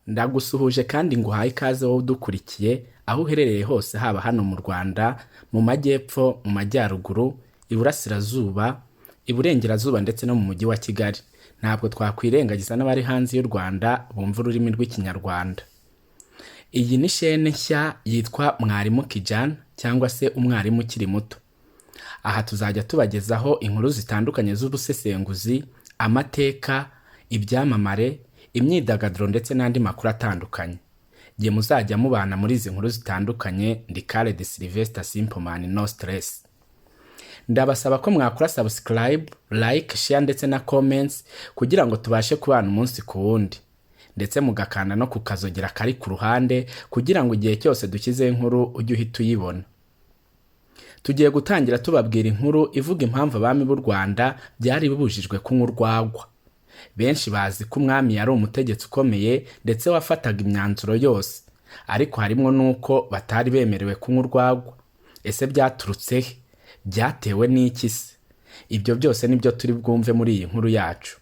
Ndagusuhuje kandi nguhaye ikaze wowe udukurikiye aho uherereye hose, haba hano mu Rwanda, mu majyepfo, mu majyaruguru, iburasirazuba, iburengerazuba ndetse no mu mujyi wa Kigali. Ntabwo twakwirengagiza n'abari hanze y'u Rwanda bumva ururimi rw'Ikinyarwanda. Iyi ni shene nshya yitwa Mwarimu Kijana cyangwa se umwarimu ukiri muto. Aha tuzajya tubagezaho inkuru zitandukanye z'ubusesenguzi, amateka, ibyamamare, imyidagaduro ndetse n'andi makuru atandukanye. Igihe muzajya mubana muri izi nkuru zitandukanye, ndi Khaled Sylvester Simpleman, no stress. Ndabasaba ko mwakora subscribe, like, share ndetse na comments kugira ngo tubashe kubana umunsi ku wundi. Ndetse mugakanda no ku kazogera kari ku ruhande kugira ngo igihe cyose dushyizeho inkuru ujye uhita uyibona. Tugiye gutangira tubabwira inkuru ivuga impamvu abami b'u Rwanda byari bibujijwe kunywa urwagwa. Benshi bazi ko umwami yari umutegetsi ukomeye ndetse wafataga imyanzuro yose, ariko harimo n'uko batari bemerewe kunywa urwagwa. Ese byaturutse he? Byatewe n'iki se? Ibyo byose nibyo turi bwumve muri iyi nkuru yacu.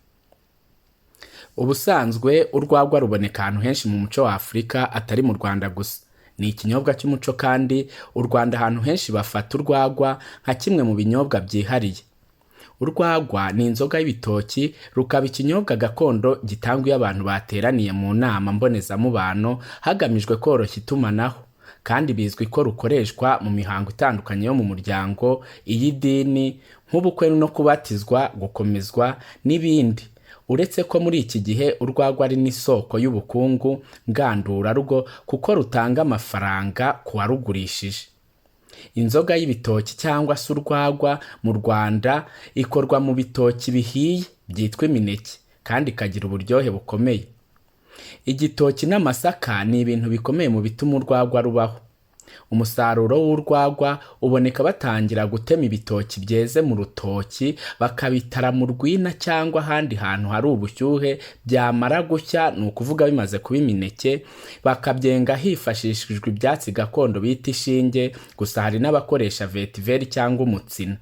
Ubusanzwe urwagwa ruboneka ahantu henshi mu muco wa Afurika, atari mu Rwanda gusa. Ni ikinyobwa cy'umuco, kandi u Rwanda ahantu henshi bafata urwagwa nka kimwe mu binyobwa byihariye. Urwagwa ni inzoga y'ibitoki, rukaba ikinyobwa gakondo gitangwa iyo abantu bateraniye mu nama mbonezamubano hagamijwe koroshya itumanaho, kandi bizwi ko rukoreshwa mu mihango itandukanye yo mu muryango, iy'idini nk'ubukwe no kubatizwa, gukomezwa n'ibindi. Uretse ko muri iki gihe urwagwa ari n'isoko y'ubukungu ngandurarugo, kuko rutanga amafaranga ku warugurishije. Inzoga y'ibitoki cyangwa se urwagwa mu Rwanda ikorwa mu bitoki bihiye byitwa imineke, kandi ikagira uburyohe bukomeye. Igitoki n'amasaka ni ibintu bikomeye mu bituma urwagwa rubaho. Umusaruro w'urwagwa uboneka batangira gutema ibitoki byeze mu rutoki, bakabitara mu rwina cyangwa ahandi hantu hari ubushyuhe. Byamara gushya, ni ukuvuga bimaze kuba imineke, bakabyenga hifashishijwe ibyatsi gakondo bita ishinge. Gusa hari n'abakoresha vetiveri cyangwa umutsina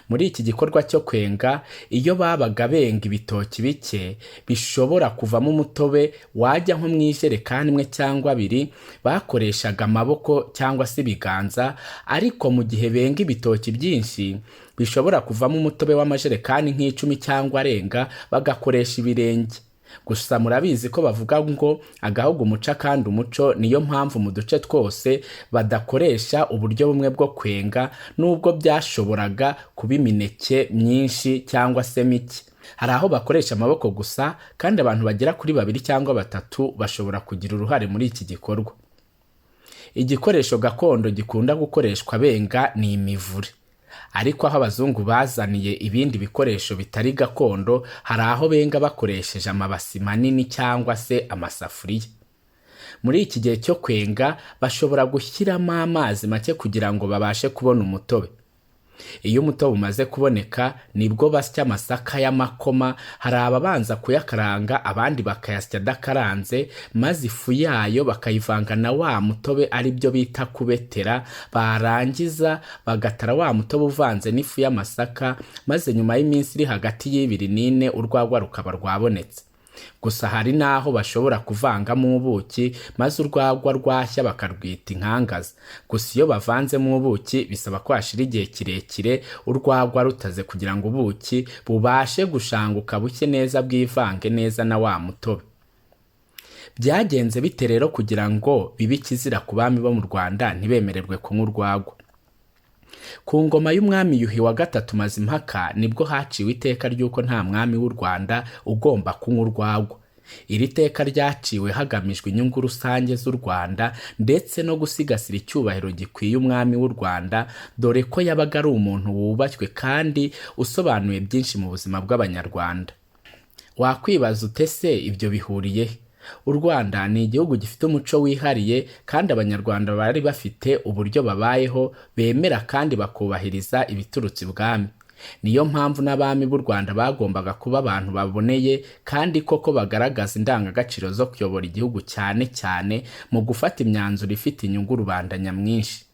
muri iki gikorwa cyo kwenga. Iyo babaga benga ibitoki bike bishobora kuvamo umutobe wajya nko mu ijerekani imwe cyangwa abiri, bakoreshaga amaboko cyangwa se ibiganza, ariko mu gihe benga ibitoki byinshi bishobora kuvamo umutobe w'amajerekani nk'icumi cyangwa arenga, bagakoresha ibirenge. Gusa murabizi ko bavuga ngo agahugu umuco kandi umuco, niyo mpamvu mu duce twose badakoresha uburyo bumwe bwo kwenga. Nubwo byashoboraga kuba imineke myinshi cyangwa se mike, hari aho bakoresha amaboko gusa, kandi abantu bagera kuri babiri cyangwa batatu bashobora kugira uruhare muri iki gikorwa. Igikoresho gakondo gikunda gukoreshwa benga ni imivure, ariko aho abazungu bazaniye ibindi bikoresho bitari gakondo, hari aho benga bakoresheje amabasi manini cyangwa se amasafuriya. Muri iki gihe cyo kwenga bashobora gushyiramo amazi make kugira ngo babashe kubona umutobe. Iyo umutobe umaze kuboneka, nibwo basya amasaka y'amakoma. Hari ababanza kuyakaranga, abandi bakayasya adakaranze, maze ifu yayo bakayivanga na wa mutobe, ari byo bita kubetera. Barangiza bagatara wa mutobe uvanze n'ifu y'amasaka, maze nyuma y'iminsi iri hagati y'ibiri n'ine urwagwa rukaba rwabonetse. Gusa hari n'aho bashobora kuvangamo ubuki, maze urwagwa rwashya bakarwita inkangaza. Gusa iyo bavanzemo ubuki bisaba ko hashira igihe kirekire urwagwa rutaze, kugira ngo ubuki bubashe gushanguka buke neza, bwivange neza na wa mutobe. Byagenze bite rero kugira ngo bibe ikizira ku bami bo mu Rwanda, ntibemererwe kunywa urwagwa? Ku ngoma y'umwami Yuhi wa gatatu Mazimpaka nibwo haciwe iteka ry'uko nta mwami w'u Rwanda ugomba kunywa urwagwa. Iri teka ryaciwe hagamijwe inyungu rusange z'u Rwanda ndetse no gusigasira icyubahiro gikwiye umwami w'u Rwanda, dore ko yabaga ari umuntu wubashywe kandi usobanuye byinshi mu buzima bw'Abanyarwanda. Wakwibaza ute se ibyo bihuriye he? U Rwanda ni igihugu gifite umuco wihariye, kandi Abanyarwanda bari bafite uburyo babayeho bemera kandi bakubahiriza ibiturutse ibwami. Niyo mpamvu n'abami b'u Rwanda bagombaga kuba abantu baboneye kandi koko bagaragaza indangagaciro zo kuyobora igihugu, cyane cyane mu gufata imyanzuro ifite inyungu rubanda nyamwinshi.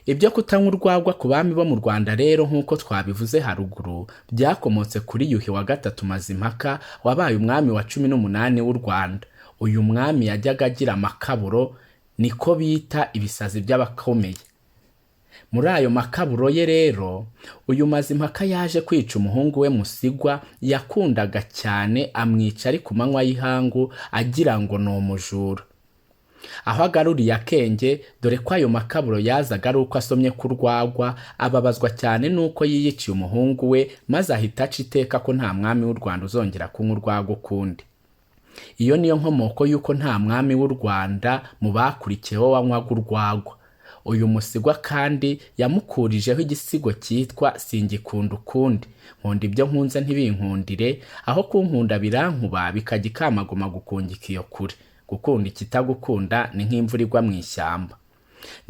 Ibyo kutanywa urwagwa ku bami bo mu Rwanda rero, nk'uko twabivuze haruguru, byakomotse kuri Yuhi wa gatatu Mazimpaka wabaye umwami wa 18 w'u Rwanda. Uyu mwami yajyaga agira amakaburo, niko bita ibisazi by'abakomeye. Muri ayo makaburo ye rero, uyu Mazimpaka yaje kwica umuhungu we Musigwa yakundaga cyane, amwica ari ku manywa y'ihangu agira ngo ni umujura. Aho agaruriye akenge, dore ko ayo makaburo yazaga ari uko asomye ku rwagwa, ababazwa cyane n'uko yiyiciye umuhungu we, maze ahita aca iteka ko nta mwami w'u Rwanda uzongera kunywa urwagwa ukundi. Iyo niyo nkomoko y'uko nta mwami w'u Rwanda mu bakurikiyeho wanywaga urwagwa. Uyu Musigwa kandi yamukurijeho igisigo cyitwa Singikunda ukundi, nkunda ibyo nkunze ntibinkundire, aho kunkunda birankuba bikajya ikamaguma gukungika iyo kure. Gukunda ikitagukunda ni nk'imvura igwa mu ishyamba.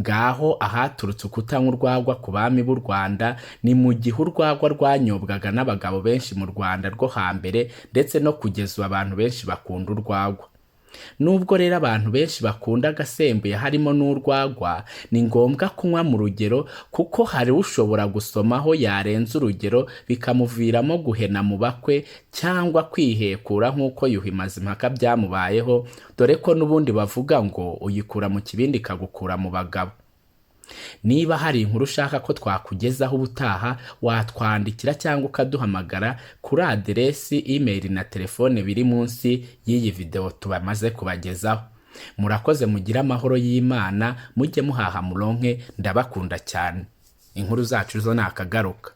Ngaho ahaturutse ukutanywa urwagwa ku bami b'u Rwanda ni mu gihe urwagwa rwanyobwaga n'abagabo benshi mu Rwanda rwo hambere, ndetse no kugeza ubu abantu benshi bakunda urwagwa. Nubwo rero abantu benshi bakunda agasembuye harimo n'urwagwa, ni ngombwa kunywa mu rugero, kuko hari ushobora gusomaho yarenza urugero bikamuviramo guhena mu bakwe cyangwa kwihekura nk'uko Yuhi Mazimpaka byamubayeho, dore ko n'ubundi bavuga ngo uyikura mu kibindi ikagukura mu bagabo. Niba hari inkuru ushaka ko twakugezaho ubutaha, watwandikira cyangwa ukaduhamagara kuri aderesi, imeri na telefone biri munsi y'iyi videwo tubamaze kubagezaho. Murakoze, mugire amahoro y'Imana, mujye muhaha muronke, ndabakunda cyane. Inkuru zacu zo ni akagaruka.